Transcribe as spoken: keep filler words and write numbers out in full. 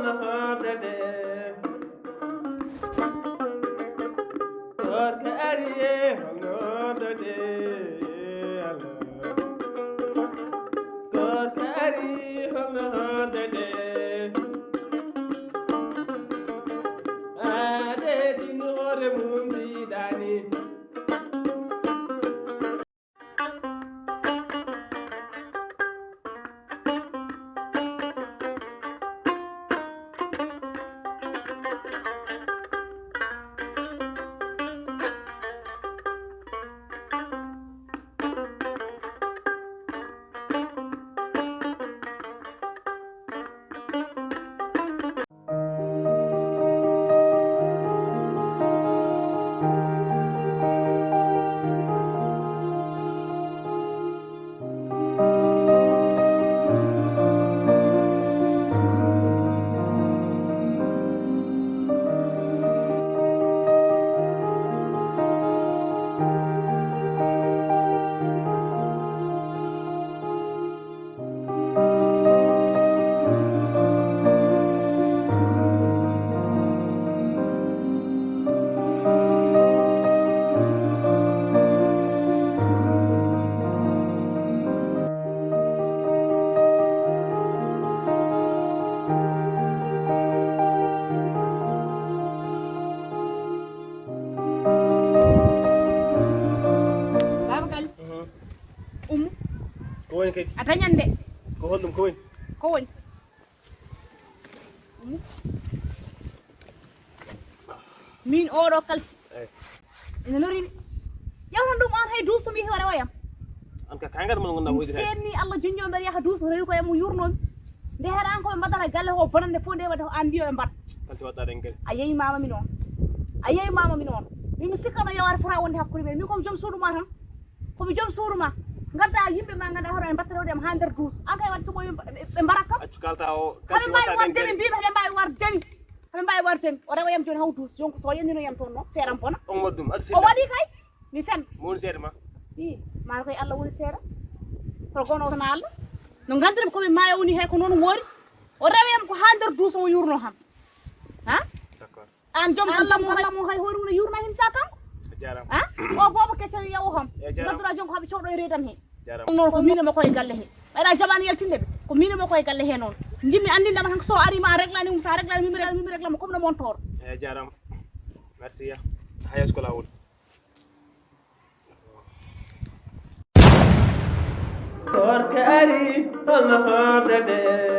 Hordete. Koorka ari e holno hordete. Koorka ari holno hordete. Aade din hoore mum diidani. Baaba Kali. Mhm. Ummu. Ko woni kadi? A dañan de. Ko honɗum ko woni? Ko woni? Ummu. Min oɗo kalsi. Eh. Ina lorimi. Ƴewtan ɗum on hay duuso mi hewa rewayam. An ka kangar mon gonna mi wodi hay. Seedni Allah junjo mbeɗa yaha duuso rewi ko yamo yurnomi. Nde heɗa an ko ɓe mbaɗata galle ko bonande fof nde waɗata ko an mbiyo ɓe mbaɗa. Kalsi waɗɗa ɗen kadi. A yeyi mama min on. A yeyi mama min on. Min mi sikkano yawata fota wonde hakkude men. Min komi joom suudu ma tan. Komi joom suudu ma. Ngadda yimɓe ma ngannduɗaa hoɗo ɓe mbatta rewde am haa nder duus. An kay waɗi so ɓe, ɓe, ɓe mbarat kam. Accu kalta o, haɓe kalsi mbawi waɗɗa ɗen warde kadi. Min mbiɓe haɓe mbawi warde mi. Haɓe mbawi warde mi. O rewa yam joni haw duus. Yonko so yennino yam toon noon. Feeram bona. On waɗɗum. Aɗa o sella. Waɗi kay. Mi fen. Mo woni seeɗa ma? I, maa koye Allah woni seeɗa. Kono kono sona Allah. No ngannduɗen ko mi maayo woni he ko noon woori. O rewa yam ko haa nder duus o yurno ham. Ha? D'accord. An joom Allah mo hay mo hay hoore mum yurna him sa kanko. A jarama. Ha? O boobo keccal yawo ham. E jarama. Ngadduɗa joom ko haɓe cewɗo e reedam he. Jarama. Noon ko min e makko e galle he. Ɓayɗa jaɓani yaltinde ɓe. Ko min e makko e galle he noon. Jimmi anndindama tan ko so ari ma reglani mum sa reglani mum reglani mum reglama comme no montor. E jarama. Merci ya. Hayas ko lawol. Koorka ari holno hordete.